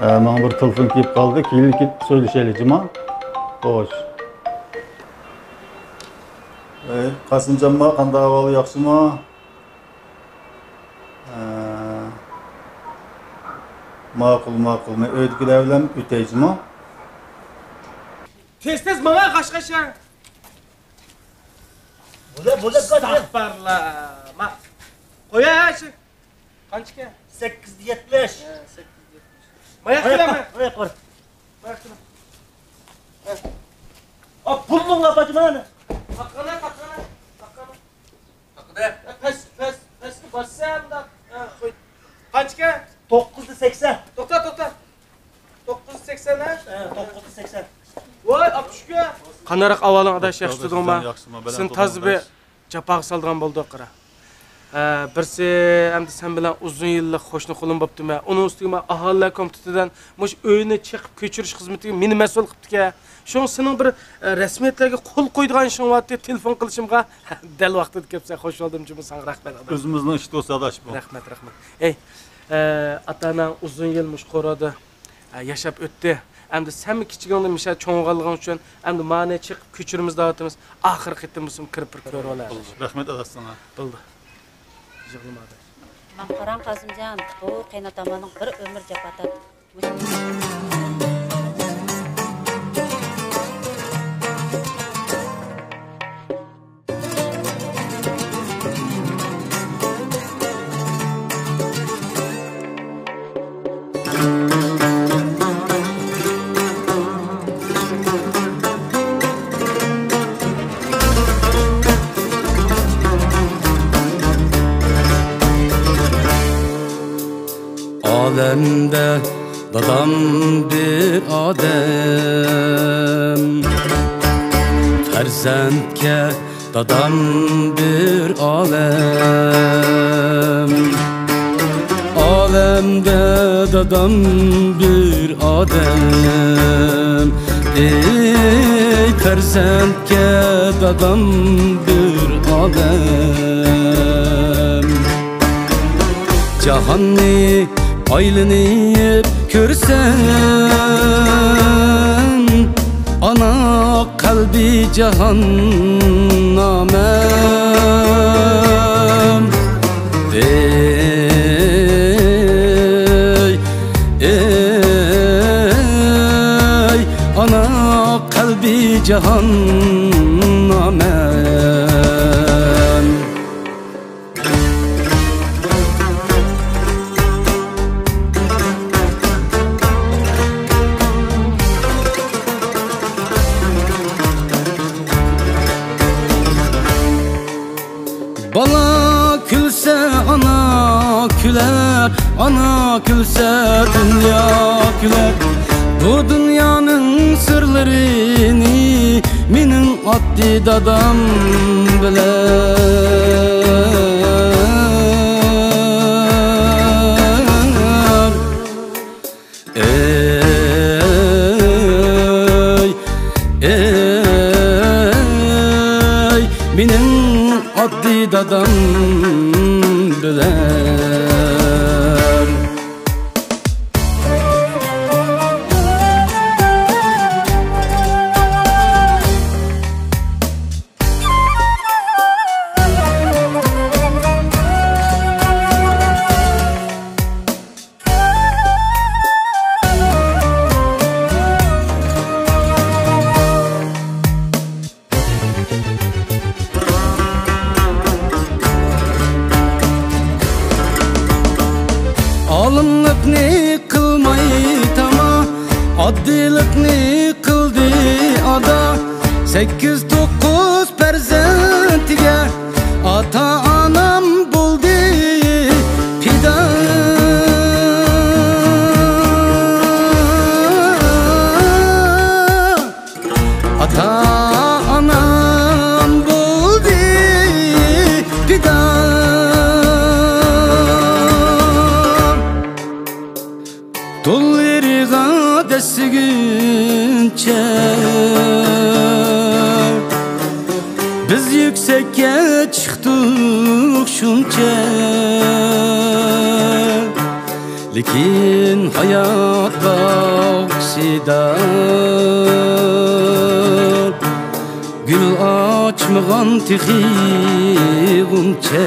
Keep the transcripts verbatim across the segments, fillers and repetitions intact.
ئە، ماڭا بىر تېلېفون كېلىپ قالدى، كېيىن كېلىپ سۆزلىشەيلى، جۇما. خوش. ئەي، قاسىمجانما، قانداق ئەھۋال، ياخشىمۇ؟ ئە، ماقۇل، ماقۇل. مەن ئۆيدىكىلەر بىلەن ئۆتەي، جۇما. تېز-تېز ماڭا، غاش-غاش. بولە، بولە، قاچ. ئەستەغپىرۇللا. ما. قويە، شۇ. قانچىكەن؟ سەككىز يۈز يەتمىش. ھە، سەككىز يۈز يەتمىش. ماياق كېلەمە. ماياق بار. ماياق كېلە. ھە. ئا، پۇلنىڭ ئاپاجىمان. تاقىنا، تاقىنا، تاقىنا. تاقىنا. پەس، پەس، پەسكە باسسا ئۇنداق. ھە، قوي. قانچىكەن؟ توققۇز يۈز سەكسەن. توختا، توختا. توققۇز يۈز سەكسەن، ھە؟ ھە، توققۇز يۈز سەكسەن. ۋاي، ئاپىشكا. قانداقراق ئەھۋالىڭ ئاداش، ياخشى تۇردۇڭما؟ ياخشىمۇ، بەلەن سېنى تازا بىر جاپاغا سالىدىغان بولدۇق، قارا. ئە، بىرسى ئەمدى سەن بىلەن ئۇزۇن يىللىق قوشنا قولۇم بوپتىمەن. ئۇنىڭ ئۈستىگە مەن ئاھالىلەر كومىتېتىدىن مۇشۇ ئۆينى چېقىپ كۆچۈرۈش خىزمىتىگە مېنى مەسئۇل قىپتىكەن. شۇڭا سېنىڭ بىر، ئە، رەسمىيەتلەرگە قول قويىدىغان ئىشىڭ بارتى، تېلېفون قىلىشىمغا دەل ۋاقتىدا كەپسەن. خوش بولدۇم جۇمۇ، ساڭا رەھمەت، ئاداش. ئۆزىمىزنىڭ ئىشى دوستى، ئاداش، بۇ. رەھمەت، رەھمەت. ئەي، ئە، ئاتا-ئاناڭ ئۇزۇن يىل مۇشۇ قورۇدا، ئە، ياشاپ ئۆتتى. ئەمدى سەنمۇ كىچىكىڭدىن مۇشۇ چوڭ بولغانلىقىڭ ئۈچۈن ئەمدى مانى چېقىپ كۆچۈرىمىز دەۋاتىمىز. ئاخىرقى قېتىم بولسۇن كىرىپ بىر كۆرۈۋالار. رەھمەت، ئاداش، ساڭا. بولدى. يىغلىما، ئاداش. ماڭا قاراڭ، قاسىمجان، بۇ قېيىنئاتامنىڭ بىر ئۆمۈر جاپا تارتىپ ئالەمدە دادام بىر ئادەم، پەرزەنتكە دادام بىر ئالەم. ئالەمدە دادام بىر ئادەم، ئەي پەرزەنتكە دادام بىر ئالەم. جاھاننى ئايلىنىپ كۆرسەم، ئانا قەلبى جاھاننامەم. ئەي، ئەي، ئانا قەلبى جاھاننامەم. بالا كۈلسە، ئانا كۈلەر، ئانا كۈلسە، دۇنيا كۈلەر. بۇ دۇنيانىڭ سىرلىرىنى مېنىڭ ئاددىي دادام بىلەر. ئەي، ئەي، مېنىڭ ئاددىي دادام بىلەن. ئالىملىقنى قىلماي تاما، ئاددىيلىقنى قىلدى ئادا. سەككىز توققۇز پەرزەنتىگە ئاتا-ئانام بولدى پىدا. ئاتا-ئانام بولدى پىدا. توللىرىغا دەسسىگۈنچە، بىز يۈكسەككە چىقتۇق شۇنچە. كېيىن ھايات باغچىسىدا گۈل ئاچمىغان تېخى غۇنچە.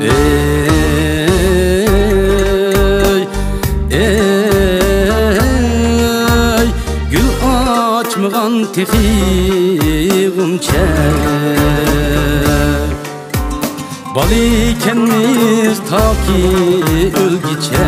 ئەي، ئەي، گۈل ئاچمىغان تېخى غۇنچە. بالىكەنمىز تاكى ئۆلگۈچە.